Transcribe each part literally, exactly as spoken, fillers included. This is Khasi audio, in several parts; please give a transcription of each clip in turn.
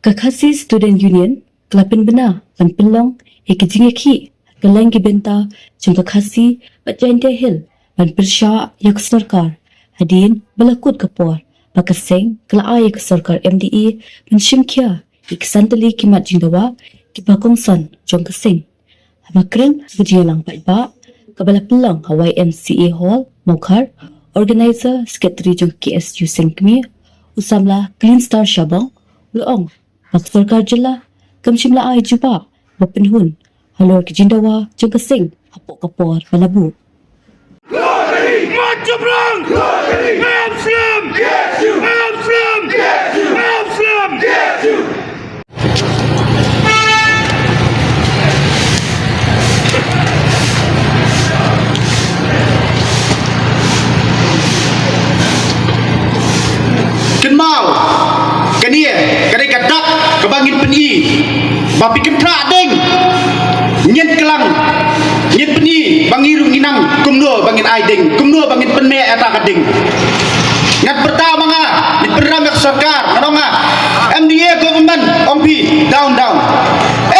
Ka Khasi Student Union ka la pynbna ban pynlong ïa ka jingïakhih ha kylleng ki bynta jong ka Khasi bad Jaintia Hills ban pyrshah ïa ka sorkar, hadien ba la kut ka por ba ka seng ka la ai ïa ka sorkar M D A ban shim khia ïa ki san tylli ki mat jingdawa kiba kongsan jong ka seng. Haba kren ha ka jingïalang paidbah kaba la pynlong ha Y M C A Hall, Mawkhar, Organizer Secretary jong K S U Seng Kmie, u samla Clean Star Shabong, u la ong ba ka sorkar jylla kam shym la ai jubab ba pynhun halor ka jingdawa jong ka seng hapoh ka por ba la buh. Machbrang! Muslim! Muslim! Muslim! Kynmaw, kane ka dei ka dak kaba ngin pyni ba phi kynthah ding. Ngin klang, ngin pyni ba ngi ruh ngi nang kumno ba ngin ai ding, kumno ba ngin pynmeh ïa kata ka ding. Ngan pyrta ma nga, ngan pynram ïa ka sorkar, ngan ong nga, M D A government, ong phi, down, down.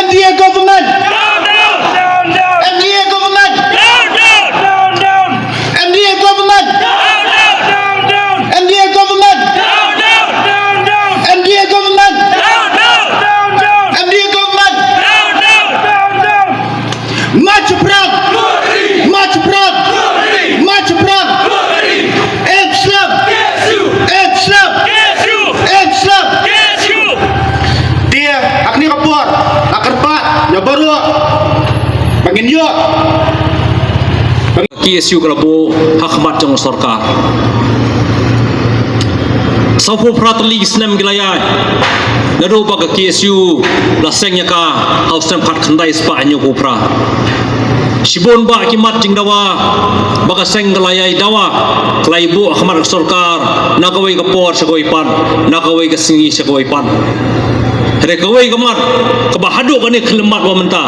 M D A government. Down, down, down, down. M D A government. Down, down, down, down. M D A government. Down, down, down, down. M D A government. Down, down, down, down. M D A government. Down, down, down, down. M D A government. Down, down, down, down. Machbrang! Machbrang! Machbrang! Islam! Islam! Islam! Te, ha kane ka por, nga kyrpad ïa baroh ba ngin ïoh. K S U ka la buh ha khmat jong ka sorkar. Sawphew phra tylli ki snem ki la ïaid naduh ba ka K S U la seng ïa ka ha u snem khatkhyndai spah hynñiewphew phra. Shibun bah ki mat jingdawa ba ka seng ka la ïai dawa, ka la ïai buh ha khmat ka sorkar, na kawei ka por sha kawei pat, na kawei ka sngi sha kawei pat. Hynrei kawei ka mat kaba haduh kane ka khyllipmat ba mynta,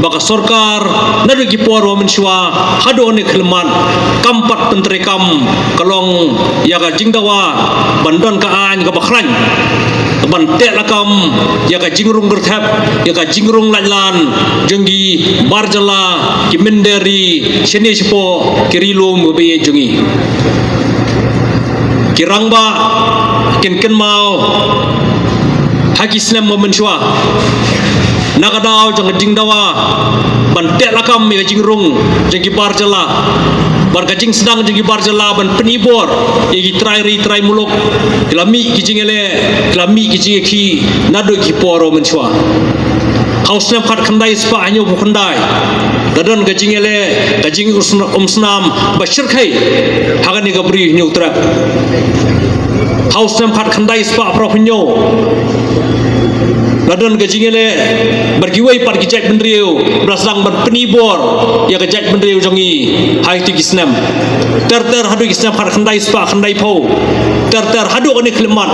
ba ka sorkar naduh ki por ba mynshuwa haduh kane ka khyllipmat kam pat pyntreikam, ka long ïa ka jingdawa ban don ka aiñ kaba khlaiñ ban teh lakam ïa ka jingrung kyrthep, ïa ka jingrung laitlan jong ki bar jylla, ki mynder ri shane shapoh ki ri lum kaba ïeit jong ngi. Ki rangbah kin kynmaw ha ki snem ba mynshuwa na ka daw jong ka jingdawa ban teh lakam ïa ka jingrung jong ki bar jylla, bad ka jingsdang jong ki bar jylla ban pyni bor ïa ki trai ri trai muluk. Ki la mih ki jingïaleh, ki la mih ki jingïakhih naduh ki por ba mynshuwa. Ha u snem khatkhyndai spah hynñiewphew khyndai la don ka jingïaleh, ka jingumsnam ba shyrkhei ha kane ka Bri Hynñiewtrep. Ha u snem khatkhyndai spah phraphew hynñiew la don ka jingïaleh bad kiwei pat ki jaitbynriew ba la sdang ban pyni bor ïa ka jaitbynriew jong ngi ha kito ki snem. Ter ter haduh ki snem khatkhyndai spah khyndaiphew, ter ter haduh kane ka khyllipmat,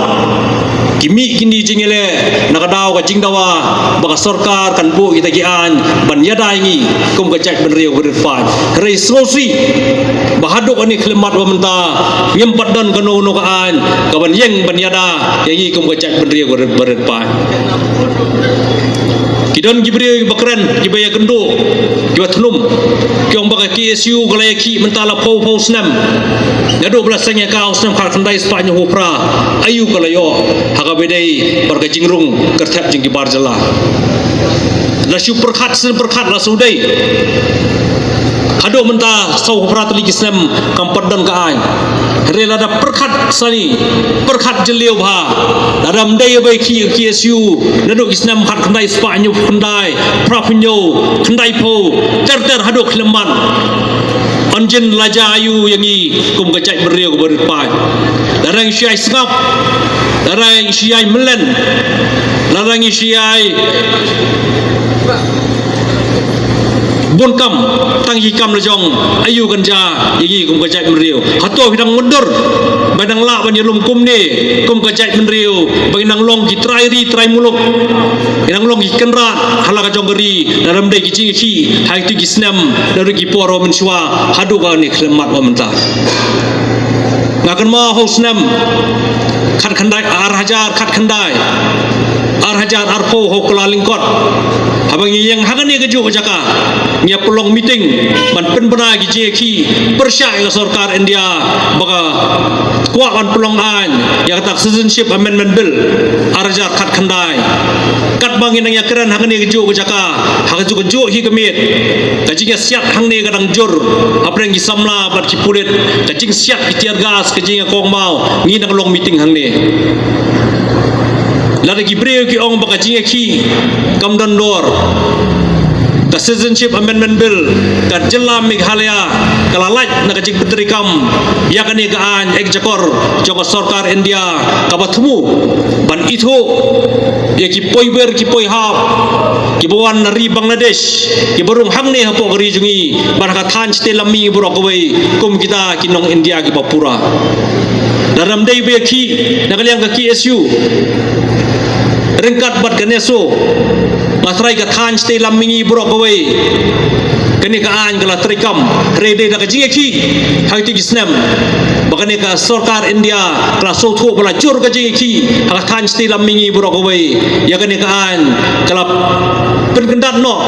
ki mih kine ki jingïaleh na ka daw ka jingdawa ba ka sorkar kan buh kita ki aiñ ban ïada ïa ngi kum ka jaitbynriew ba rit paid. Hynrei sngewsih ba haduh kane ka khyllipmat ba mynta ngim pat don kano kano ka aiñ kaban ïeng ban ïada ïa ngi kum ka jaitbynriew ba rit, ba rit paid. Ki don ki briew kiba kren, kiba ïakynduh, kiba thnum, ki ong ba ka K S U ka la ïakhih mynta la phew phew snem. Naduh ba la seng ïa ka ha u snem khatkhyndai spah hynñiewphew phra, aïu ka la ïoh ha kaba ïadei bad ka jingrung kyrthep jong ki bar jylla? La shu pyrkhat sien pyrkhat la shu dei. Haduh mynta sawphew phra tylli ki snem kam pat don ka aiñ. Hynrei lada pyrkhat sani, pyrkhat jylliew bha, lada ym dei ba ïakhih ka K S U naduh ki snem khatkhyndai spah hynñiewphew khyndai, phraphew hynñiew, khyndaiphew, ter ter haduh khyllipmat, yn jin la jia aïu ïa ngi kum ka jaitbynriew kaba rit paid? Lada ngi shu ïai sngap, lada ngi shu ïai mlien, lada ngi shu ïai bun kam tang ki kam la jong, aïu kan jia ïa ngi kum ka jaitbynriew? Hato phi dang mutdur ba ngi dang lah ban ïalum kumne kum ka jaitbynriew, ba ngi dang long ki trai ri trai muluk, ngi dang long ki kynrad ha la ka jong ka ri, lada ym dei ki jingïakhih ha kito ki snem, naduh ki por ba mynshuwa haduh kane ka khyllipmat ba mynta? Nga kynmaw ha u snem khatkhyndai, ar hajar khatkhyndai, ar hajar arphew, ha u Kyllalyngkot, haba ngi ïeng ha kane kajuh ka jaka, ngi ïa pynlong meeting ban pynbna ki jingïakhih pyrshah ïa ka sorkar India ba ka kwah ban pynlong aiñ ïa kata ka Citizenship Amendment Bill ar hajar khatkhyndai. Katba ngi nang ïakren ha kane kajuh ka jaka, ha kajuh kajuh hi ka miet, ka jingïasiat hangne ka dang jur hapdeng ki samla bad ki pulit, ka jingsiat ki tear gas, ka jingïakongmaw, ngi nang long meeting hangne. Lada ki briew ki ong ba ka jingïakhih kam don dor, ka Citizenship Amendment Bill, ka jylla Meghalaya ka la lait na ka jingpyntreikam ïa kane ka aiñ, ek jakor jong ka sorkar India kaba thmu ban ithuh ïa ki poiber ki poihap kiba wan na ri Bangladesh, kiba rung hangne hapoh ka ri jong ngi, bad ha ka thaiñ shatei lam mihngi baroh kawei, kum kita ki nong India kiba pura. Lada ym dei ba ïakhih na ka liang ka K S U ryngkat bad ka NESO, nga tharai ka thaiñ shatei lam mihngi baroh kawei, kane ka aiñ ka la treikam. Hynrei dei da ka jingïakhih ha kito ki snem ba kane ka sorkar India ka la sngewthuh ba la jur ka jingïakhih ha ka thaiñ shatei lam mihngi baroh kawei, ïa kane ka aiñ ka la pynkyndat noh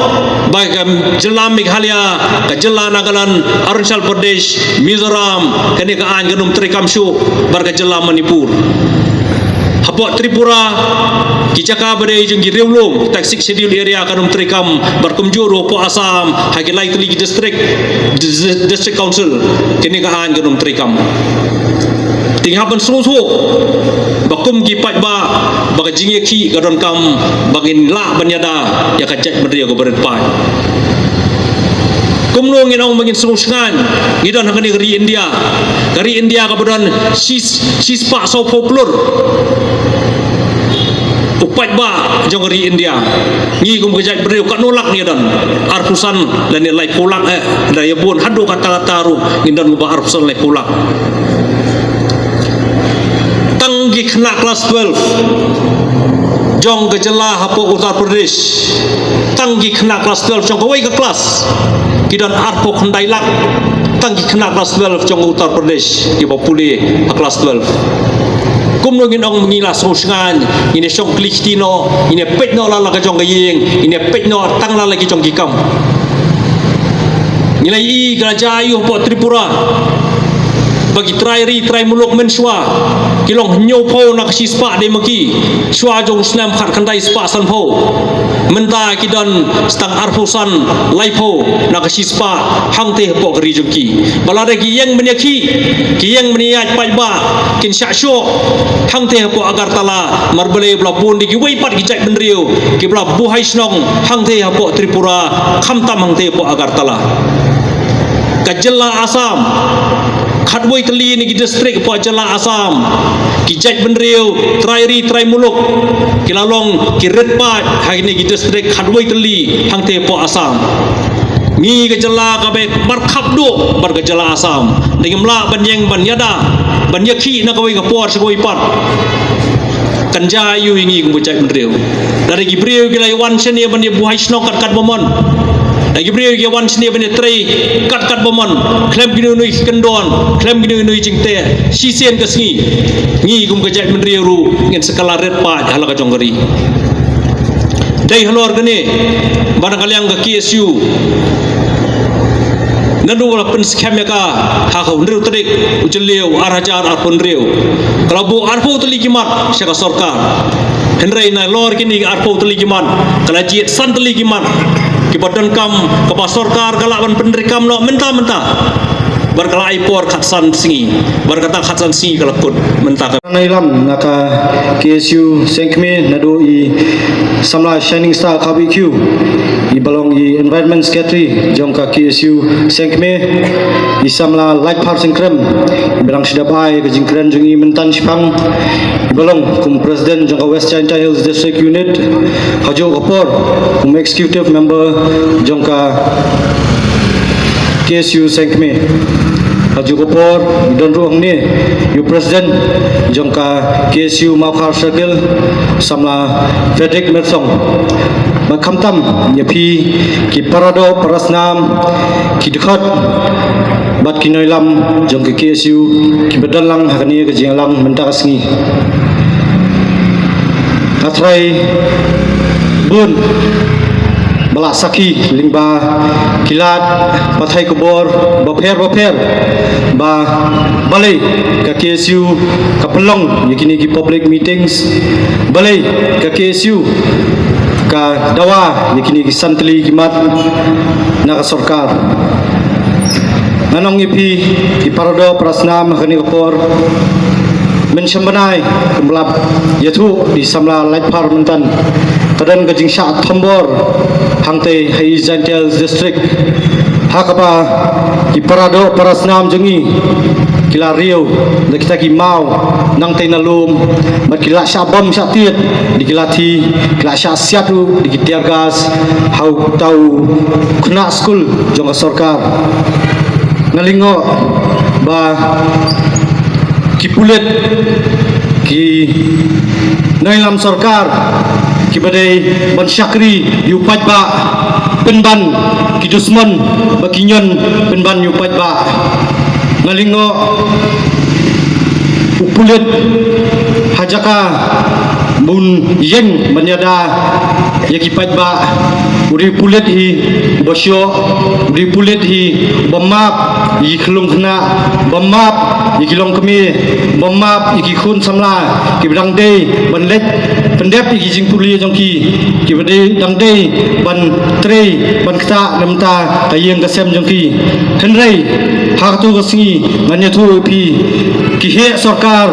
ba ka jylla Meghalaya, ka jylla Nagaland, Arunachal Pradesh, Mizoram, kane ka aiñ kan ym treikam shuh, bad ka jylla Manipur. Hapoh Tripura, ki jaka ba dei jong ki riewlum, kita ki Sixth Schedule area, kan ym treikam, bad kumjuh ruh hapoh Assam ha ki lai tylli ki district, dis-, district council, kane ka aiñ kan ym treikam. Te ngi hap ban sngewthuh ba kum ki paidbah, ba ka jingïakhih ka donkam ba ngin lah ban ïada ïa ka jaitbynriew kaba rit paid. Kumno ngin ong ba ngin sngewsngaiñ? Ngi don ha kane ka ri India, ka ri India kaba don shi, shispah sawphew klur u paidbah jong ka ri India. Ngi kum ka jaitbynriew katno lak ngi don? Arphew san lane laiphew lak, eh, lada ïa bun haduh katta katta ruh ngin don kumba arphew san laiphew lak. Tang ki khynnah klas twelve jong ka jylla hapoh Uttar Pradesh, tang ki khynnah klas twelve jong kawei ka klas, ki don arphew khyndai lak. Tang ki khynnah klas twelve jong Uttar Pradesh kiba pule ha klas twelve. Kumno ngin ong ngi la sngewsngaiñ, ngin ïa shong kylli kti noh, ngin ïa peit noh la la ka jong ka ïing, ngin ïa peit noh tang la la ki jong ki kam? Ngi la ïohi ka la jia aiu hapoh Tripura ba ki trai ri trai muluk mynshuwa ki long hynñiewphew na ka shispah dei ma ki, shuwa jong u snem khatkhyndai spah sanphew. Mynta ki don tang arphew san, laiphew na ka shispah hangtei hapoh ka ri jong ki. Ba lada ki ïeng ban ïakhih, ki ïeng ban ïaid paidbah, kin shah shoh hangtei hapoh Agartala. Namar balei? Ba la bun dei kiwei pat ki jaitbynriew kiba la buhai shnong hangtei hapoh Tripura, khamtam hangtei hapoh Agartala. Ka jylla Assam, khatwei tylli na ki district hapoh jylla Assam, ki jaitbynriew trai ri trai muluk ki la long ki rit paid ha kine ki district khatwei tylli hangtei hapoh Assam. Ngi ka jylla kaba markhap duh bad ka jylla Assam, da ngim lah ban ïeng ban ïada ban ïakhih na kawei ka por sha kawei pat. Kan jia aiu ïa ngi kum ka jaitbynriew? Lada ki briew ki la ïa wan shane ban ïa buhai shnong kat kat ba mon, lada ki briew ki ïa wan shane ban ïa trei kat kat ba mon, khlem kino kino ki kyndon, khlem kino kino ki jingteh, shisien ka sngi ngi kum ka jaitbynriew ruh ngin sa kylla rit paid ha la ka jong ka ri. Dei halor kane ba na ka liang ka K S U, naduh ba la pynskhem ïa ka ha ka hynriew tarik u Jylliew ar hajar arphew hynriew, ka la buh arphew tylli ki mat sha ka sorkar. Hynrei nalor kine arphew tylli ki mat, ka la jied san tylli ki mat kiba donkam, kaba sorkar ka lah ban pyntreikam noh mynta mynta. Bad ka la ai por khatsan sngi, bad kata khatsan sngi ka la kut mynta ka. Nang ïalam na ka K S U Seng Kmie, naduh i samla Shining Star Khaw Beitkiew, iba long i Environment Secretary jong ka K S U Seng Kmie, i samla Laitphar Syngkrem, iba dang shu dep ai ka jingkren jong i mynta shipang, iba long kum President jong ka West Jaintia Hills District Unit, ha kajuh ka por kum Executive Member jong ka K S U Seng Kmie. Ha kajuh ka por ngi don ruh hangne ïa u president jong ka K S U Mawkhar Circle, samla Frederick Mersong. Bad khamtam ïa phi ki paradoh parasnam, ki dkhot bad ki nongïalam jong ka K S U kiba don lang ha kane ka jingïalang mynta ka sngi. Nga tharai bun ba la sakhi lyngba ki lad pathai khubor bapher bapher ba balei ka K S U ka pynlong ïa kine ki public meetings, balei ka K S U ka dawa ïa kine ki san tylli ki mat na ka sorkar. Ngan ong ïa phi ki paradoh parasnam ha kane ka por, mynshem bnai kumba la ïathuh da i samla Laitphar mynta, ka don ka jingshah thombor hangtei ha East Jaintia Hills District, ha kaba ki paradoh parasnam jong ngi ki la riew da kita ki maw nangtei na lum, bad ki la shah bom shah tied da ki lathi, ki la shah siat ruh da ki tear gas ha uta u khynnah skul jong ka sorkar. Nga lyngngoh ba ki pulit, ki nongïalam sorkar kiba dei ban shakri ïa u paidbah, pynban ki dusmon ba ki ñion pynban ïa u paidbah. Nga lyngngoh u pulit ha jaka ba un ïeng ban ïada ïa ki paidbah, u dei u pulit hi uba shoh, u dei u pulit hi uba map ïa ki khyllung khynnah, uba map ïa ki longkmie, uba map ïa ki khun samla kiba dang dei ban leit pyndep ïa ki jingpule jong ki, kiba dei dang dei ban trei ban ktah na bynta ka ïing ka sem jong ki. Hynrei ha kato ka sngi ngan ïathuh ïa phi, ki heh sorkar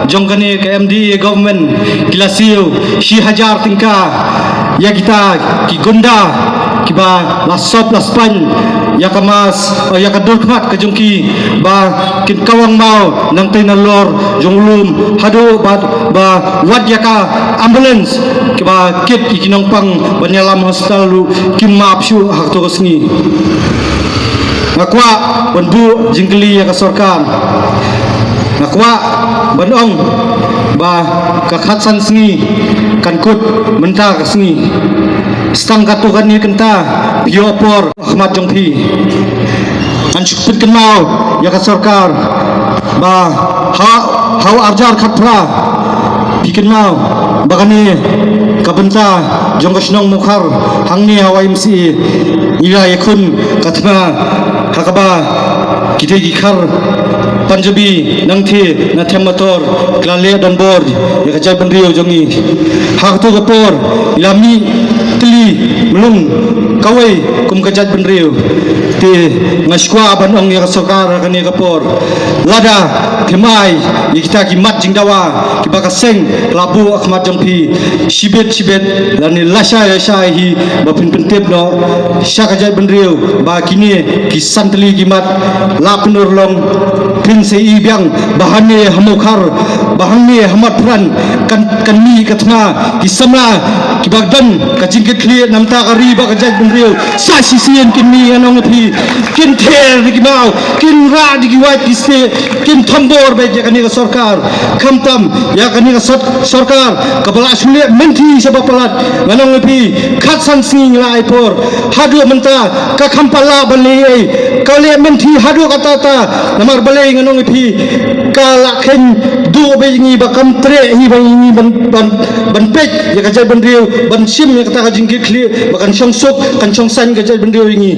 jong kane ka M D A government ki la siew shi hajar tyngka ïa kita ki gunda kiba la sop la spaiñ ïa ka mask, ïa ka dur khmat ka jong ki, ba kin kawang maw nangtei nalor jong u lum haduh ba, ba wat ïa ka ambulance kiba kit ïa ki nongpang ban ïalam hospital ruh kim map shuh ha kato ka sngi. Nga kwah ban buh jingkylli ïa ka sorkar. Nga kwah ban ong ba ka khatsan sngi kan kut mynta ka sngi. Sa tang katto katne kynta phi ïoh por ha khmat jong phi. Ngan shu pynkynmaw ïa ka sorkar ba ha, ha u arhajar khatphra phi kynmaw ba kane ka bynta jong ka shnong Mawkhar hangne ha Y M C A ngi la ïakhun ka thma ha kaba ki dei ki khar Punjabi nangtei na them motor ki la leh donbor ïa ka jaitbynriew jong ngi. Ha kato ka por ngi la mih tylli mlung kawei kum ka jaitbynriew. Te nga sngewkwah ban ong ïa ka sorkar ha kane ka por, lada phim ai ïa kita ki mat jingdawa kiba ka seng ka la buh ha khmat jong phi, shibit shibit lane lashai lashai hi ba phin pyntip noh sha ka jaitbynriew ba kine ki san tylli ki mat la pynurlong. Phin sa ïohi biang ba hangne ha Mawkhar, ba hangne ha Mawphran kan, kan mih ka thma ki samla kiba don ka jingkitkhlieh na bynta ka ri bad ka jaitbynriew. Sa shisien kin mih, ngan ong ïa phi, kin ther da ki maw, kin rah da ki wait ki stieh, kin thombor beit ïa kane ka sorkar. Khamtam ïa kane ka sor-, sorkar kaba la shu leh mynthi sha ba palat, ngan ong ïa phi, khatsan sngi ngi la ai por. Haduh mynta ka kham pat lah ban leh ei, ka leh mynthi haduh katta katta. Namar balei, ngan ong ïa phi, ka la kheiñ duh beit ïa ngi ba kam treh hi ba ngi ban, ban, ban peit ïa ka jaitbynriew, ban shim ïa kata ka jingkitkhlieh ba kan shong suk, kan shong saiñ ka jaitbynriew ïa ngi.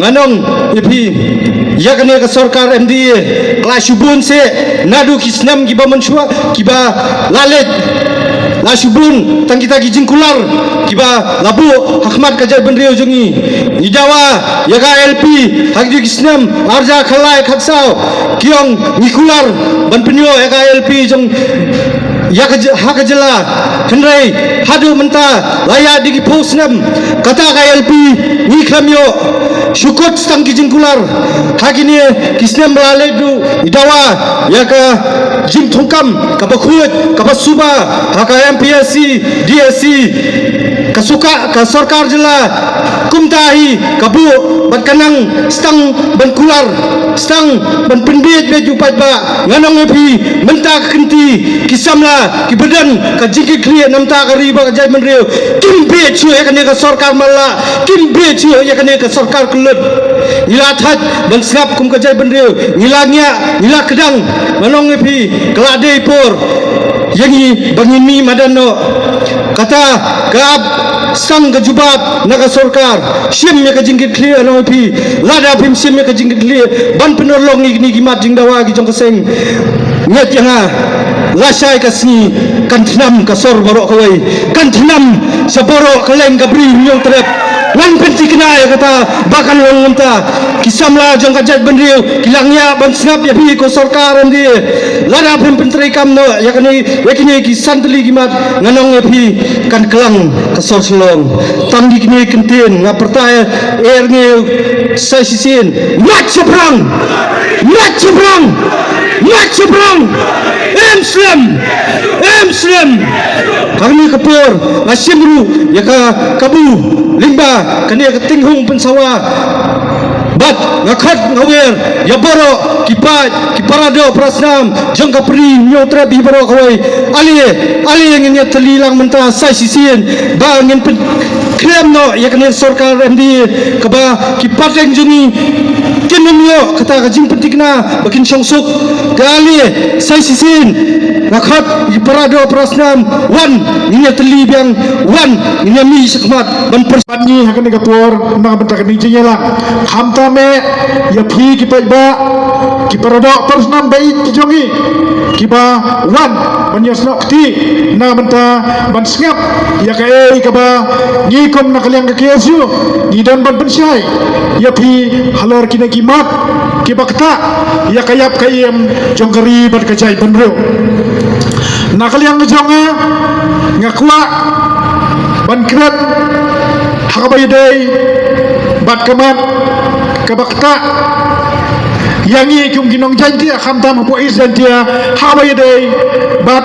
Ngan ong ïa phi, ïa kane ka sorkar M D A ka la shu bun seh naduh ki snem kiba mynshuwa kiba la leit. La shu bun tang kita ki jingkular kiba la buh ha khmat ka jaitbynriew jong ngi. Ngi dawa ïa ka I L P ha kito ki snem arhajar khatlai khatsaw, ki ong ngi kular ban pynïoh ïa ka I L P jong ïa ka ji-, ha ka jylla. Hynrei haduh mynta la ïa dei ki phew snem kata ka I L P ngi khlem ïoh shu kut tang ki jingkular. Ha kine ki snem ba la leit ruh ngi dawa ïa ka jingthungkam kaba khuid kaba suba ha ka M P S C, D S C, ka suka, ka sorkar jylla. Kumta hi ka buh bad ka nang stang ban kular, stang ban pynbeit beit u paidbah. Ngan ong ïa phi, mynta ka kynti ki samla kiba don ka jingkitkhlieh namar ka ri bad ka jaitbynriew kim beit shuh ïa kane ka sorkar matlah, kim beit shuh ïa kane ka sorkar kyllut. Ngi la thait ban sngap kum ka jaitbynriew, ngi la ngiah, ngi la kdang. Ngan ong ïa phi, ka la dei por ïa ngi ba ngin mih madan noh. Kata ka ap stang ka jubab na ka sorkar. Shim ïa ka jingkitkhlieh, ngan ong ïa phi. Lada phim shim ïa ka jingkitkhlieh ban pynurlong ïa kine ki mat jingdawa ki jong ka seng, ngeit ïa nga, lashai ka sngi kan thnam ka sor baroh kawei, kan thnam sha baroh ka leng ka bri Hynñiewtrep. Ngan pynthikna ïa kata ba kan long kumta. Ki samla jong ka jaitbynriew ki la ngiah ban sngap ïa phi ko sorkar M D A. Lada phim pyntreikam noh ïa kine, ïa kine ki san tylli ki mat, ngan ong ïa phi, kan klang ka sor Shillong. Tang kine ki kyntien nga pyrta, eh, ïa ngi sa shisien. Mait shaphrang! Mait shaphrang! Mait shaphrang! Em slem! Em slem! Ha kane ka por nga shim ruh ïa ka kabu lyngba kane ka tinghung pynsawa. Bad nga khot nga wer ïa baroh ki paid, ki paradoh parasnam jong ka Ri Hynñiewtrep hi baroh kawei. Ale, ale ngin ïatylli lang mynta sa shisien ba ngin pynkhlem noh ïa kane sorkar M D A kaba ki pateng jong ngi kin ym ïoh kata ka jingpynthikna ba kin shong suk. Te ale sa shisien nga khot ïa ki paradoh parasnam, wan ngin ïatylli biang, wan ngin ïamih shakhmat ban pyrshah ngi ha kane ka por na ka bynta kane ka jingïalang. Khamtam eh ïa phi ki paidbah, ki paradoh parasnam ba ïeit ki jong ngi, kiba wan ban ïasnoh kti na ka bynta ban sngap ïa kaei kaba ngi kum na ka liang ka K S U ngi don ban pynshai ïa phi halor kine ki mat kiba ktah ïa ka ïap ka im jong ka ri bad ka jaitbynriew. Na ka liang ka jong nga, nga kwah ban kren ha kaba ïadei bad ka mat kaba ktah ïa ngi kum ki nong Jaiñtia, khamtam hapoh East Jaiñtia, ha kaba ïadei bad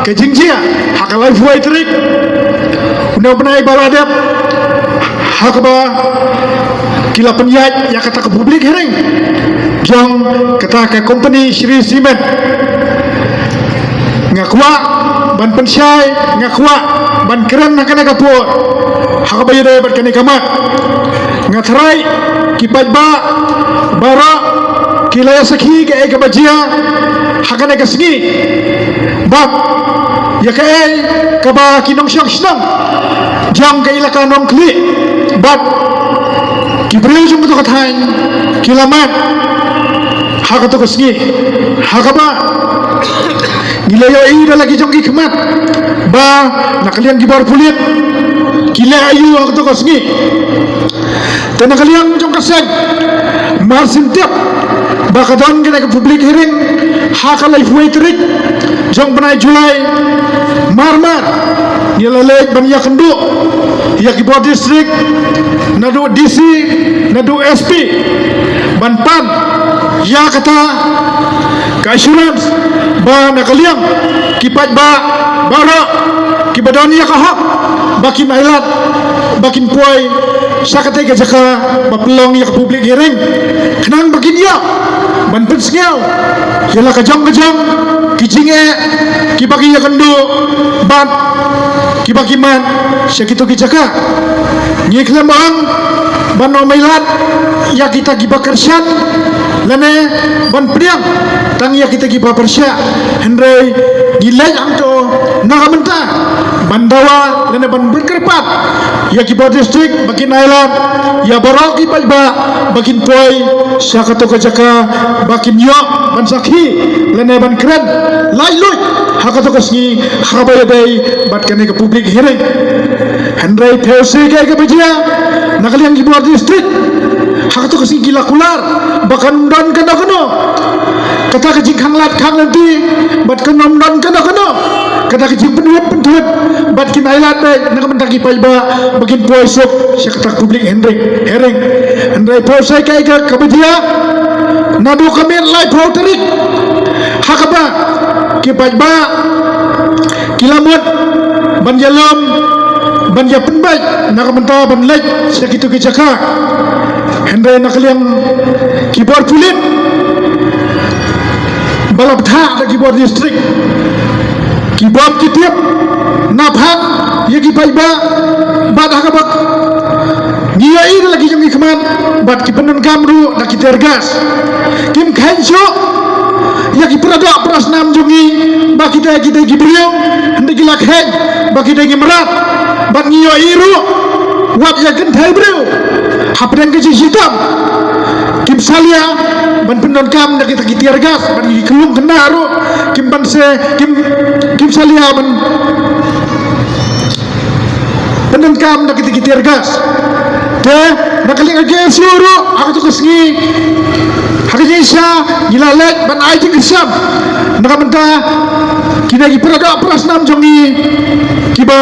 ka jingjia ha ka laiphew tarik une u bnai ba la dep, ha kaba ki la pynïaid ïa kata ka public hearing jong kata ka company Shree Cement. Nga kwah ban pynshai, nga kwah ban kren ha kane ka por ha kaba ïadei bad kane ka mat. Nga tharai ki paidbah baroh ki la ïa sakhi kaei kaba jia ha kane ka sngi bad ïa kaei kaba ki nongshong shnong jong ka Elaka Nongkhlieh bad ki briew jong kato ka thaiñ ki la mad ha kato ka sngi, ha kaba ngi la ïohi da la ki jong ki khmat ba na ka liang ki bor pulit ki leh aïu ha kato ka sngi. Te na ka liang jong ka seng, mar syn tip ba ka don kane ka public hearing ha ka laiphew tarik jong bnai July, mar mar ngi la leit ban ïakynduh ïa ki bor district, naduh D C, naduh S P, ban pan ïa kata ka assurance ba na ka liang ki paidbah baroh kiba don ïa ka hok ba kin ailad, ba kin poi sha katei ka jaka ba pynlong ïa ka public hearing, khnang ba kin ïoh ban pynsngew ïa la ka jong ka jong ki jingeh kiba ki ïakynduh bad kiba ki mad sha kito ki jaka. Ngi khlem ong ban ym ailad ïa kita kiba kyrshan lane ban pdiang tang ïa kita kiba pyrshah, hynrei ngi leit hangto na ka bynta ban dawa lane ban pyrkhat ïa ki bor district ba kin ailad ïa baroh ki paidbah ba kin poi sha kato ka jaka ba kin ïoh ban sakhi lane ban kren laitluid ha kato ka sngi ha kaba ïadei bad kane ka public hearing. Hynrei phi ïohi kaei kaba jia na ka liang ki bor district, ha kato ka sngi ki la kular ba kan ym don kano kano kata ka jingkhang lad khang lynti bad kan ym don kano kano kata ka jingpynwit pynthut bad kin ailad beit na ka bynta ki paidbah ba kin poi suk sha kata ka public hearing. Hearing. Hynrei poi sha kaei ka kaba jia naduh ka miet laiphew tarik ha kaba ki paidbah ki la mut ban ïalum ban ïapynbeit na ka bynta ban leit sha kito ki jaka. Hynrei na ka liang ki bor pulit ba la bthah da ki bor district ki bom ki tiap naphang ïa ki paidbah bad ha kaba ngi ïohi da la ki jong ki khmat bad ki pyndonkam ruh da ki tear gas. Kim kheiñ shuh ïa ki para doh para snam jong ngi ba kita kita ki briew hynda ki la kheiñ ba kita ki mrad bad ngi ïohi ruh wat ïa kynthei briew hapdeng ka jingshitom kim salia ban pyndonkam da kita ki tear gas bad ki klung kynda ruh kim ban se kim kim salia ban pyndonkam da kita ki tear gas. Te na ka liang ka KSU ruh ha kato ka sngi ha ka jingshisha ngi la leit ban ai jingkyrshan na ka bynta kine ki para doh para snam jong ngi kiba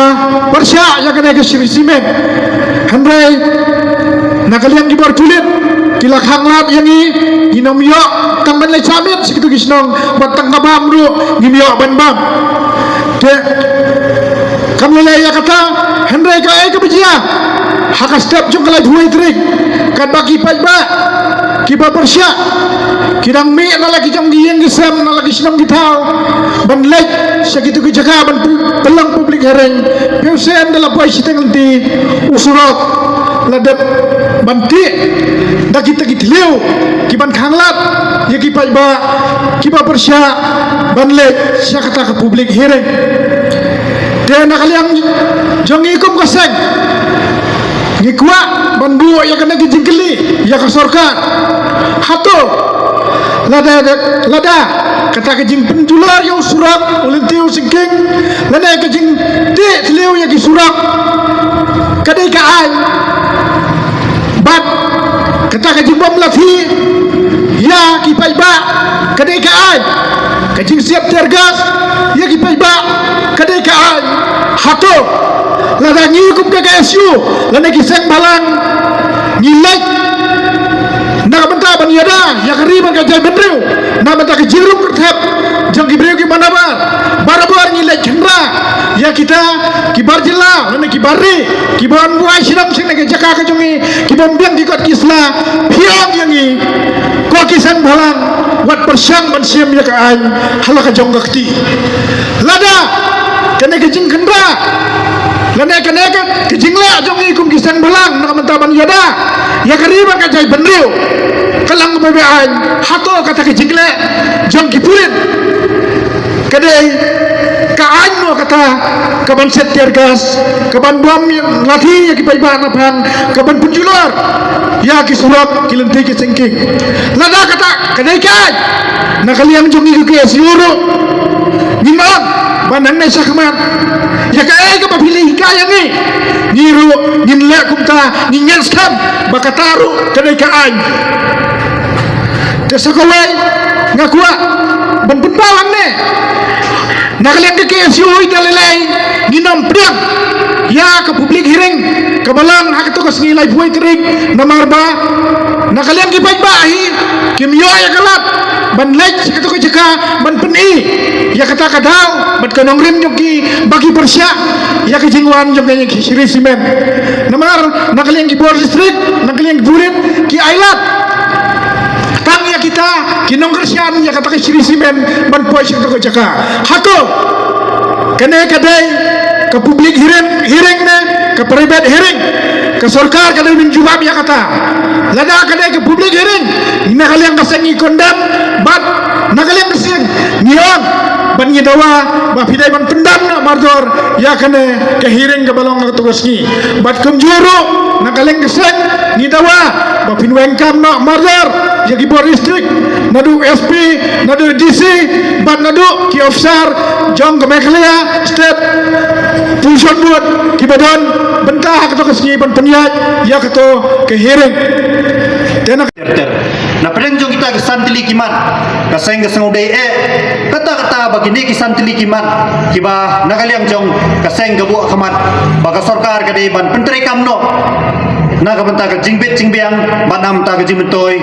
pyrshah ïa kane ka Shree Cement. Hynrei na ka liang ki bor pulit ki la khanglad ïa ngi, ngim ïoh tang ban leit sha miet sha kito ki shnong bad tang ka bam ruh ngim ïoh ban bam. Te kam lei lei ïa kata, hynrei kaei kaba jia ha ka step jong ka laiphew tarik katba ki paidbah kiba pyrshah ki dang mih na la ki jong ki ïing ki sem na la ki shnong ki thaw ban leit sha kito ki jaka ban pyn- pynlong public hearing. Phi ïohsngew da la poi shiteng lynti u surok la dep ban tih da kita ki thliew ki ban khanglad ïa ki paidbah kiba pyrshah ban leit sha kata ka public hearing. Te na ka liang jong ngi kum ka seng ngi kwah ban buh ïa kane ka jingkylli ïa ka sorkar. Hato lada lada kata ka jingpynjulor ïa u surok u lynti u syngking lane ka jingtih thliew ïa ki surok ka dei ka aiñ bad kata ka jingbom lathi ïa ki paidbah ka dei ka aiñ, ka jingsiat tear gas ïa ki paidbah ka dei ka aiñ. Hato lada ngi kum ka KSU lane ki seng bhalang ngi leit na ka bynta ban ïada ïa ka ri bad ka jaitbynriew na ka bynta ka jingrung kyrthep jong ki briew ki manabar, barabor ngi leit khynra ïa kita ki bar jylla lane ki bar ri kiba wan buaid shnong sha kane ka jaka ka jong ngi, kibym biang ki kot ki sla. Phi ong ïa ngi ko ki seng bhalang, wat pyrshang ban shim ïa ka aiñ ha la ka jong ka kti. Lada kane ka jingkhynra lane kane ka jingleh jong ngi kum ki seng bhalang na ka bynta ban ïada ïa ka ri bad ka jaitbynriew ka long kaba beaiñ, hato kata ka jingleh jong ki pulit ka dei ka aiñ mo kata ka ban siat tear gas, ka ban bom lathi ïa ki paidbah naphang, ka ban pynjulor ïa ki surok ki lynti ki syngking? Lada kata ka dei ka aiñ, na ka liang jong ngi ki KSU ruh ngim ong ban hangne shakhmat ïa kaei kaba phi la hikai ïa ngi, ngi ruh ngin leh kumta, ngi ngeit skhem ba kata ruh ka dei ka aiñ. Te sa kawei nga kwah ban pynpaw hangne, na ka liang ka KSU ïa lei lei ngin ym pdiang ïa ka public hearing kaba long ha kato ka sngi laiphew tarik, namar ba na ka liang ki paidbah hi kim ïoh ïa ka lad ban leit sha kato ka jaka ban pyni ïa kata ka daw bad ka nongrim jong ki ba ki pyrshah ïa ka jingwan jong ka Shree Cement. Namar na ka liang ki bor district, na ka liang ki pulit ki ailad tang ïa kita ki nongkyrshan ïa kata ka Shree Cement ban poi sha kata ka jaka. Hato kane ka dei ka public hearing, hearing ne ka private hearing? Ka sorkar ka dei ban jubab ïa kata. Lada ka dei ka public hearing, na ka liang ka seng ngi condemn bad na ka liang ka seng ngi ong bad ngi dawa ba phi dei ban pyndam noh mardor ïa kane ka hearing kaba long ha kato ka sngi. Bad kumjuh ruh na ka liang ka seng ngi dawa ba phin weng kam noh mardor ïa ki bor district, naduh SP, naduh DC bad naduh ki officer jong ka Meghalaya State Pension Board kiba don bynta ha kato ka sngi ban pynïaid ïa kato ka hearing. Te na ter ter. Na pdeng jong kita ki san tylli ki mat, Ka seng ka sngewdei eh kata kata ba kine ki san tylli ki mat kiba na ka liang jong ka seng ka buh khmat ba ka sorkar ka dei ban pyntreikam noh na ka bynta ka jingbit jingbiang bad na ka bynta ka jingmyntoi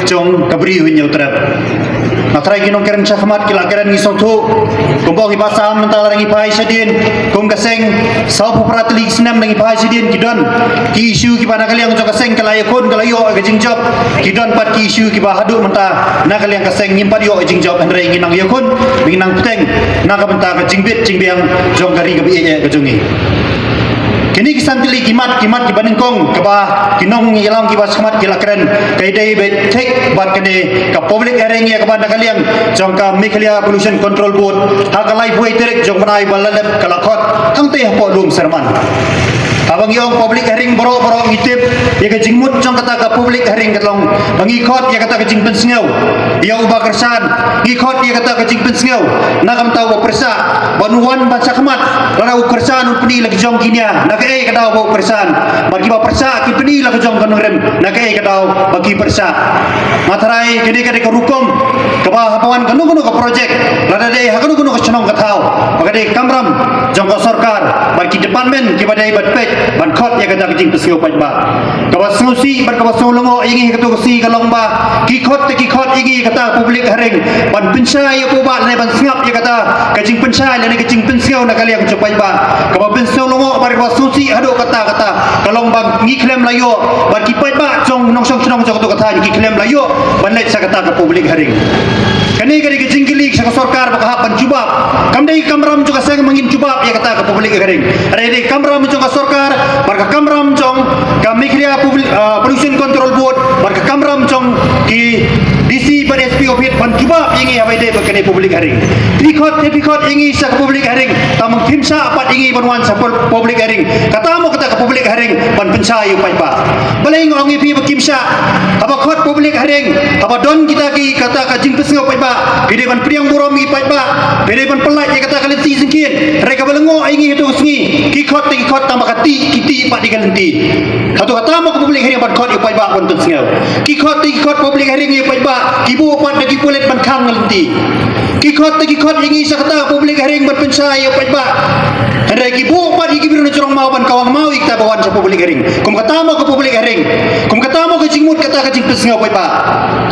jong ka briew Hynñiewtrep. Nga trai ki nongkren shakhmat ki la kren ngi sngewthuh. Kumba ong i Bah Sam mynta la ngi phai shadien kum ka seng sawphew phra tylli ki snem da ngi phai shadien ki don ki issue kiba na ka liang jong ka seng ka la ïakhun ka la ïoh ka jingjop. Ki don pat ki issue kiba haduh mynta na ka liang ka seng ngim pat ïoh ka jingjop hynrei ngi nang ïakhun ngi nang bteng na ka bynta ka jingbit jingbiang jong ka ri kaba ïeit ka jong ngi. Kine ki san tylli ki mat ki mat kiba nyngkong kaba ki nongïalam kiba shakhmat ki la kren ka dei ba thik bad kane ka public hearing ïa kaba na ka liang jong ka Meghalaya Pollution Control Board ha ka laiphew tarik jong bnai ba la dep ka la khot hangtei hapoh Lum Syrman. Haba ngi ong public hearing baroh baroh ngi tip ïa ka jingmut jong kata ka public hearing ka long ba ngi khot ïa kata ka jingpynsngew ïa u Bah Kyrshan. Ngi khot ïa kata ka jingpynsngew na ka bynta u Bah Kyrshan ban wan ban shakhmat lada u Kyrshan un pyni la ka jong ki nia na kaei ka daw ba u Kyrshan bad kiba pyrshah ki pyni la ka jong ka nongrim na kaei ka daw ba ki pyrshah. Nga trai kane ka dei ka rukom kaba haba wan kano kano ka projek lada dei ha kano kano ka shnong ka thaw ba ka dei ka kamram jong ka sorkar bad ki department kiba dei ban peit ban khot ïa kata ka jingpynsngew paidbah. Kaba sngewsih bad kaba sngewlyngngoh ïa ngi ha kato ka sngi ka long ba ki khot te ki khot ïa ngi ïa kata ka public hearing ban pynshai ïa u paidbah lane ban sngap ïa kata ka jingpynshai lane ka jingpynsngew na ka liang jong u paidbah. Kaba pynsngew lyngngoh bad kaba sngewsih haduh katta katta ka long ba ngi khlem la ïoh bad ki paidbah jong nongshong shnong jong kato ka thaiñ ki khlem la ïoh ban leit sha kata ka public hearing. Kane ka dei ka jingkylli sha ka sorkar ba ka hap ban jubab. Kam dei ka kamram jong ka seng ba ngin jubab ïa kata ka public hearing. Hynrei dei ka kamram jong ka sorkar bad ka kamram jong ka Meghalaya Publi-, ah, Pollution Control Board bad ka kamram jong ki D C bad S P office ban jubab ïa ngi haba ïadei bad kane public hearing. Phi khot te phi khot ïa ngi sha ka public hearing tang phim shah pat ïa ngi ban wan sha pul-, public hearing. Kata mo kata ka public hearing ban pynshai ïa u paidbah. Balei nga ong ïa phi ba kim shah? Haba khot public hearing haba don kita ki kata ka jingpynsngew paidbah phi dei ban pdiang burom ïa ki paidbah phi dei ban pyllait ïa kata ka lynti jingkieng. Hynrei kaba lyngngoh ïa ngi hato ka sngi ki khot te ki khot tang ba ka tih ki tih pat ïa ka lynti. Hato kata mo ka public hearing ban khot ïa u paidbah ban pynsngew? Ki khot te ki khot public hearing ïa u paidbah ki buh pat da ki pulit ban khang lynti. Ki khot te ki khot ïa ngi sha kata ka public hearing ban pynshai ïa u paidbah. Hynrei ki buh pat ïa ki briew na jrong maw ban kawang maw ïa kita ba wan sha public hearing. Kum kata mo ka public hearing? Kum kata mo ka jingmut kata ka jingpynsngew paidbah?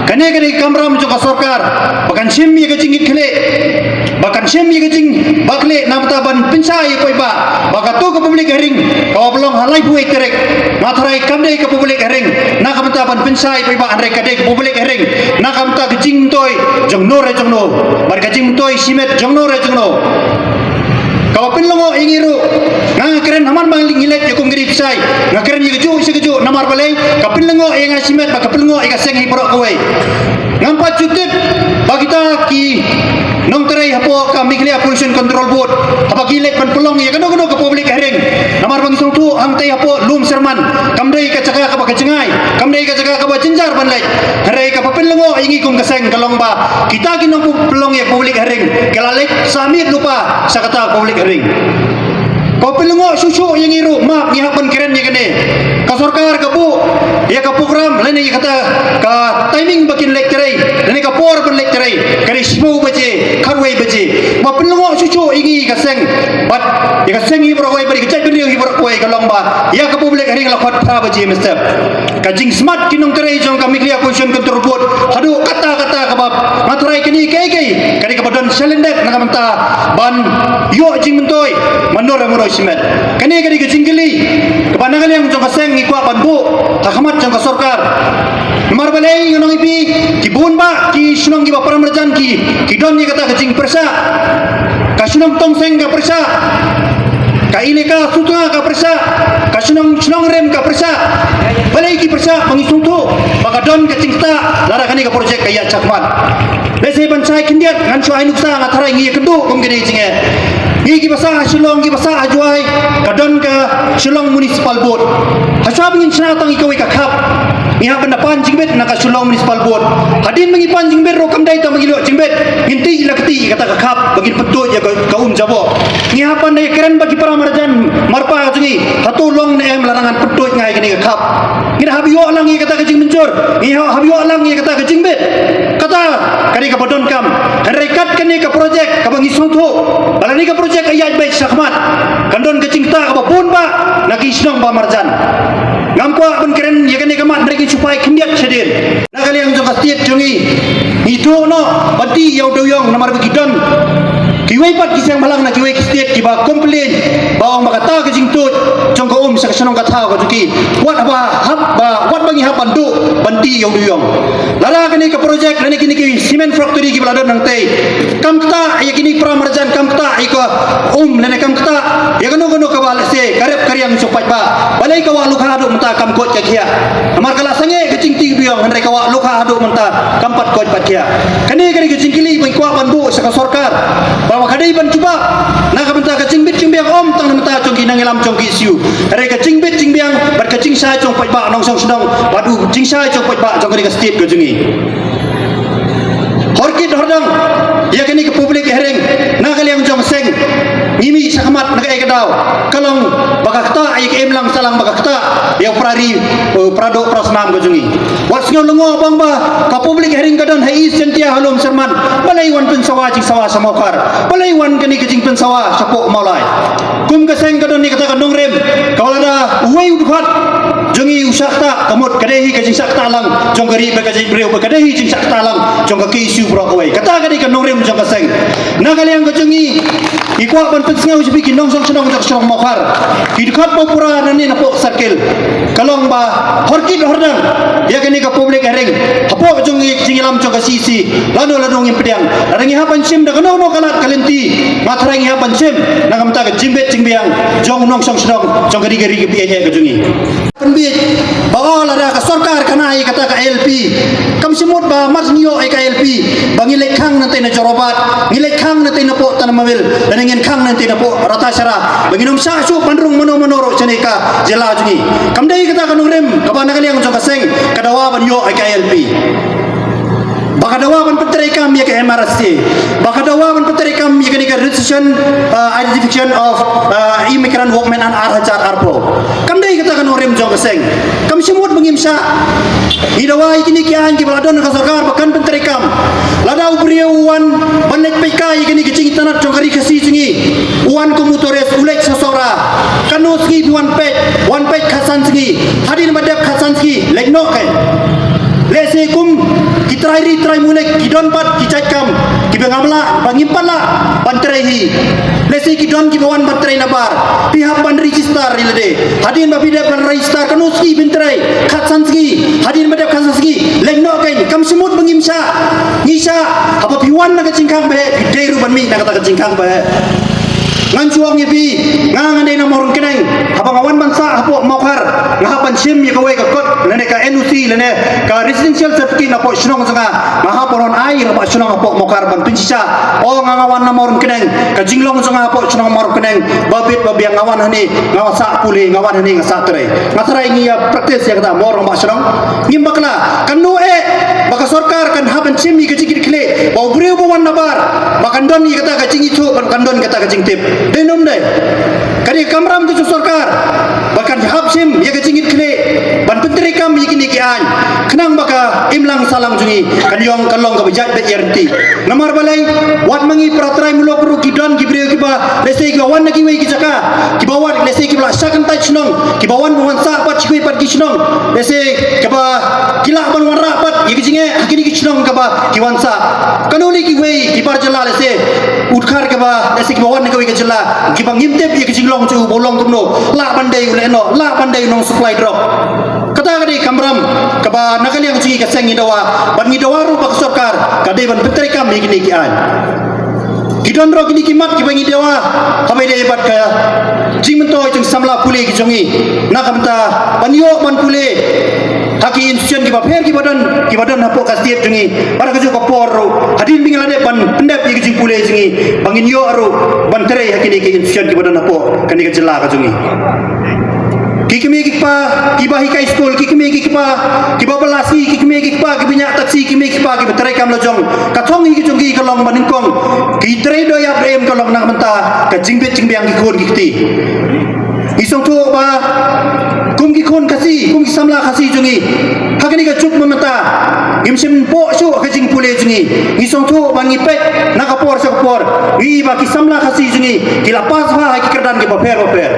Kane ka dei ka kamram jong ka sorkar ba kan shim ïa ka jingkitkhlieh ba kan shim ïa ka jingkitkhlieh na bynta ban pynshai ïa u paidbah ba kato ka public hearing kaba long ha laiphew tarik. Nga trai kam dei ka public hearing na ka bynta ban pynshai ïa u paidbah hynrei ka dei ka public hearing na ka bynta ka jingmyntoi jong no re jong no bad ka jingmyntoi shimet jong no re jong no. Kaba pynlyngngoh ïa ngi ruh nga nga kren ha man ba ngi leit ïa kum ka ri Pshai nga kren ïa kajuh sha kajuh namar balei ka pynlyngngoh ïa nga shimet bad ka pynlyngngoh ïa ka seng hi baroh kawei. Ngam pat ju tip ba kita ki nongtrei hapoh ka Meghalaya Pollution Control Board haba ki leit ban pynlong ïa kano kano ka public hearing. Namar ba ngi sngewthuh hangtei hapoh Lum Syrman kam dei ka jaka kaba ka jngai kam dei ka jaka kaba jynjar ban leit. Hynrei kaba pynlyngngoh ïa ngi kum ka seng ka long ba kita ki nongpynlong ïa ka public hearing ki la leit sah miet lypa sha kata ka public hearing. Kaba pynlyngngoh shuh shuh ïa ngi ruh map ngi hap ban kren ïa kane. Ka sorkar ka buh ïa ka program lane ïa kata ka timing ba kin leit trei lane ka por ban leit trei ka dei shiphew baje khatwei baje. Kaba pynlyngngoh shuh shuh ïa ngi ka seng bad ïa ka seng hi baroh kawei bad ïa ka jaitbynriew hi baroh kawei ka long ba ïa ka public hearing la khot phra baje mynstep. Ka jingsmat ki nongtrei jong ka Meghalaya Pollution Control Board haduh katta katta kaba nga trai kane kaei kaei ka dei kaba don shalyndet na ka bynta ban ïoh jingmyntoi man no re man no shimet. Kane ka dei ka jingkylli kaba na ka liang jong ka seng ngi kwah ban buh ha khmat jong ka sorkar. Namar balei ngan ong ïa phi ki bun bah ki shnong kiba para marjan ki ki don ïa kata ka jingpyrshah. Ka shnong Tongseng ka pyrshah. Ka Elaka Sutnga ka pyrshah. Ka shnong Shnongrim ka pyrshah. Balei ki pyrshah? Ba ngi sngewthuh ba ka don ka jingstad lada kane ka projek ka ïaid shakhmat. Lehse ban shai khyndiat ngan shu ai nuksa nga tharai ngi ïakynduh kum kine ki jingeh. Ngi kiba sah ha Shillong kiba sah ha Jowai ka don ka Shillong Municipal Board. Hashwa ba ngin shna tang ïa kawei ka khap ngi hap ban da pan jingbit na ka Shillong Municipal Board. Hadien ba ngi pan jingbit ruh kam dei tang ba ngi ïoh jingbit ngin tih la ka tih ïa kata ka khap ba ngin pyntuid ïa ka, ka um jaboh. Ngi hap ban da ïakren bad ki para marjan marpa ka jong ngi hato long ne em lada ngan pyntuid nga ïa kane ka khap. Ngi hap ïoh lang ïa kata ka jingmynjur ngi hap ïoh lang ïa kata ka jingbit. Kata Ka dei kaba donkam. Hynrei kat kane ka projek kaba ngi sngewthuh ba lada kane ka projek ka ïaid beit shakhmat, kan don ka jingktah kaba bun bha na ki shnong ba marjan. Ngam kwah ban kren ïa kane ka mat, hynrei ngi shu phai khyndiat shadien. Na ka liang jong ka state jong ngi, ngi duh noh ban tih ïa u dewïong namar ba ki don kiwei pat ki seng bhalang na kiwei ki state kiba complain ba ong ba kata ka jingtuid jong ka um sha ka shnong ka thaw ka jong ki, wat ba hap ba, wat ba ngi hap ban duh ban tih ïa u dewïong. Lada kane ka projek lane kine ki cement factory kiba la don hangtei kam ktah ïa kine ki para marjan, kam ktah ïa ka um lane kam ktah ïa kano kano kaba lehse ka rep ka riang jong u paidbah, balei ka wah lukha haduh mynta kam koit ka khiah? Namar ka la sangeh ka jingtih dewïong, hynrei ka wah lukha haduh mynta kam pat koit pat khiah. Kane ka dei ka jingkylli ba ngi kwah ban buh sha ka sorkar ba ka dei ban jubab. Na ka bynta ka jingbit jingbiang ym tang na bynta jong ki nongïalam jong ki S U, hynrei ka jingbit jingbiang bad ka jingshai jong u paidbah nongshong shnong bad u jingshai jong u paidbah jong kane ka state ka jong ngi. Hor kit hor dang ïa kane ka public hearing na ka liang jong ka seng, ngi mih shakhmat na kaei ka daw? Ka long ba ka ktah ïa ka imlang sahlang, ba ka ktah ïa u para ri, u para doh para snam ka jong ngi. Wat sngew lyngngoh bang ba ka public hearing ka don ha East Jaintia, ha Lum Syrman. Balei wan pynsawa jingsawa sha Mawkhar? Balei wan kane ka jingpynsawa shapoh Mawlai? Kum ka seng ka don ïa kata ka nongrim kaba lada uwei u dkhot jong ngi u shah ktah, ka mut ka dei hi ka jingshah ktah lang jong ka ri bad ka jingbriew, bad ka dei hi jingshah ktah lang jong ka K S U baroh kawei. Kata ka dei ka nongrim jong ka seng. Na ka liang ka jong ngi, ngi kwah ban pynsngew sha phi ki nongshong shnong jong ka shnong Mawkhar, ki dkhot ba pura nangne napoh circle, ka long ba hor kit hor dang ïa kane ka public hearing hapoh jong ngi, jingïalam jong ka C C. Lano lano ngim pdiang, lada ngi hap ban shim da kano kano ka lad ka lynti, nga tharai ngi hap ban shim na ka bynta ka jingbit jingbiang jong u nongshong shnong jong ka ri ka ri ka phi ka jong ngi. Pynbit ba o lada ka sorkar ka ai ïa kata ka I L P, kam shym mut ba mar ngi ïoh ïa ka I L P ba ngi leit khang nangtei na Jorabat, ngi leit khang nangtei napoh Tanah Mawil, lane ngin khang nangtei napoh Ratacherra, ba ngin ym shah shuh ban rung mano mano ruh shane ka jylla jong ngi. Kam dei kata ka nongrim kaba na ka liang jong ka seng ka dawa ban ïoh ïa ka I L P? Ba ka dawa ban pyntreikam ïa ka M R S A, ba ka dawa ban pyntreikam ïa kane ka registration, uh, identification of, uh, immigrant workmen and ar hajar arphew. Kam dei kata ka nongrim jong ka seng. Kam shym mut ba ngim shah. Ngi dawa ïa kine ki aiñ kiba la don ha ka sorkar ba kan pyntreikam. Lada u briew u wan ban leit peit kai ïa kine ki jingitynnad jong ka ri Khasi jong ngi, u wan kum u tourist, u leit sha Sohra, kano sngi phi wan peit, wan peit khatsan sngi, hadien ba dep khatsan sngi leit noh kein. Lehse kum ki trai ri trai mulik ki don pat ki jait kam kiba ngam lah, ba ngim pat lah ban trei hi. Lehse ki don kiba wan ban trei nabar, phi hap ban register ïa lade. Hadien ba phi dep ban register, kano sngi phin trei? Khatsan sngi. Hadien ba dep khatsan sngi leit noh kein. Kam shym mut ba ngim shah. Ngi shah. Haba phi wan na ka jingkhang ba heh, phi dei ruh ban mih na kata ka jingkhang ba heh. Ngan shu ong ïa phi, nga ngan dei na Mawryngkneng, haba nga wan ban sah hapoh Mawkhar, nga hap ban shim ïa kawei ka kot lane ka N O C lane ka residential certificate napoh shnong jong nga. Nga hap ban ai ïa ka bah shnong hapoh Mawkhar ban pynshisha, o, nga, nga wan na Mawryngkneng, ka jinglong jong nga hapoh shnong Mawryngkneng ba bit ba biang, nga wan hangne nga sah pule, nga wan hangne nga sah trei. Nga tharai ngi ïa practice ïa kata mo rangbah shnong? Ngim bakla. Kano eh ba ka sorkar kan hap ban shim ïa ka jingkitkhlieh ba u briew ba wan nabar ba kan don ïa kata ka jingithuh, ba kan don kata ka jingtip? Dei ne ym dei? Ka dei ka kamram ka jong sorkar ba kan hap shim ïa ka jingkitkhlieh ban pyntreikam ïa kine ki aiñ, khnang ba ka imlang sahlang jong ngi kan ïong, kan long kaba ïaid beit ïaid ryntih. Namar balei? Wat ma ngi para trai muluk ruh ki don ki briew kiba lehse kiba wan na kiwei ki jaka, kiba wan lehse kiba la shah kyntait shnong, kiba wan ban wan sah pat sha kiwei pat ki shnong, lehse kiba ki lah ban wanrah pat ïa ka jingeh ha kine ki shnong kaba ki wan sah. Kano lei kiwei ki bar jylla, lehse u dkhar kaba lehse kiba wan na kawei ka jylla, kiba ngim tip ïa ka jinglong jong u ba u long kumno, lah ban dei u lehnoh, lah ban dei u nong supply drug. Kata ka dei kamram kaba na ka liang jong ngi ka seng ngi dawa, bad ngi dawa ruh ba ka sorkar ka dei ban pyntreikam ïa kine ki aiñ. Ki don ruh kine ki mat kiba ngi dawa haba ïadei bad ka jingmyntoi jong samla pule ki jong ngi, na ka bynta ban ïoh ban pule ha ki institution kiba pher kiba don, kiba don hapoh ka state jong ngi. Bad ha kajuh ka por ruh, hadien ba ngi la dep ban pyndep ïa ka jingpule jong ngi, ba ngin ïoh ruh ban trei ha kine ki institution kiba don hapoh kane ka jylla ka jong ngi. Ki kmie ki kpa kiba hikai skul, ki kmie ki kpa kiba bylla sngi, ki kmie ki kpa kiba ñiah taxi, ki kmie ki kpa kiba treikam la jong, ka thong hi ka jong ki ka long ba nyngkong ki trei doh ïap doh im, ka long na ka bynta ka jingbit jingbiang ki khun ki kti. Ngi sngewthuh ba Kum ki khun Khasi, kum ki samla Khasi jong ngi, ha kane ka juk mynta, ngim shym poi shuh ka jingpule jong ngi. Ngi sngewthuh ba ngi peit na ka por sha ka por, ngi i ba ki samla Khasi jong ngi ki la pass bha ha ki kyrdan ki bapher bapher.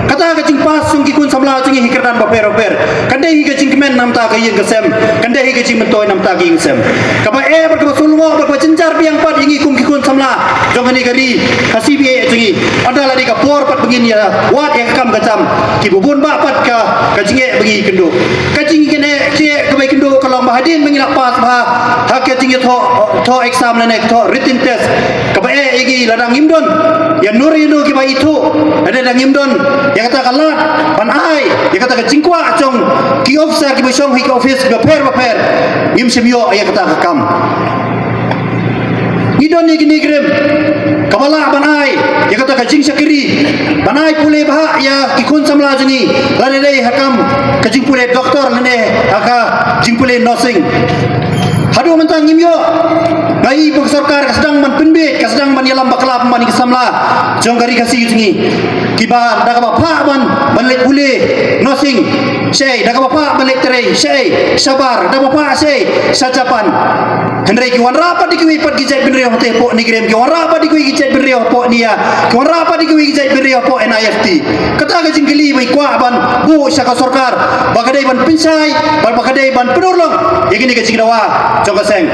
Kata ka jingpass jong ki khun samla jong ngi ha ki kyrdan bapher bapher, kan dei hi ka jingkmen namar ka ïing ka sem, kan dei hi ka jingmyntoi namar ka ïing sem. Kaba eh bad kaba sngewlyngngoh bad kaba jynjar biang pat ïa ngi kum ki khun samla jong kane ka ri Khasi ba ïeit jong ngi, ynda la dei ka por pat ba ngin ïa wad ïa ka kam ka jam, kiba bun bah pat ka, ka jingeh ba ngi kynduh. Ka jingeh, jingeh kaba kynduh ka long ba hadien ba ngi la pass bha ha ka jingïathoh, thoh exam lane thoh written test, kaba eh ïa ngi lada ngim don ïa nur ïa nur kiba ithuh, lada ngim don ïa kata ka lad ban ai ïa kata ka jingkwah jong ki officer kiba shong ha ki office bapher bapher, ngim shym ïoh ïa kata ka kam. Ngi don ïa kine ki rem kaba lah ban ai ïa kata ka jingshakri, ban ai pule bha ïa ki khun samla jong ngi, lada dei ha ka kam ka jingpule doktor lane ha ka jingpule nursing. Haduh mynta ngim ïoh. Nga i ba ka sorkar ka sdang ban pynbeit, ka sdang ban ïalam bakla bad ki samla jong ka ri Khasi jong ngi, kiba da kaba phah ban, ban leit pule nursing shaei, da kaba phah ban leit trei shaei shabar, da kaba phah shaei sha Japan. Hynrei ki wanrah pat da kiwei pat ki jaitbynriew hangtei hapoh NEIGRIHMS, ki wanrah pat da kiwei ki jaitbynriew hapoh NEIA, ki wanrah pat da kiwei ki jaitbynriew hapoh NIFT. Kata ka jingkylli ba ngi kwah ban buh sha ka sorkar, ba ka dei ban pynshai, ba, ba ka dei ban pynurlong ïa kine ki jingdawa jong ka seng.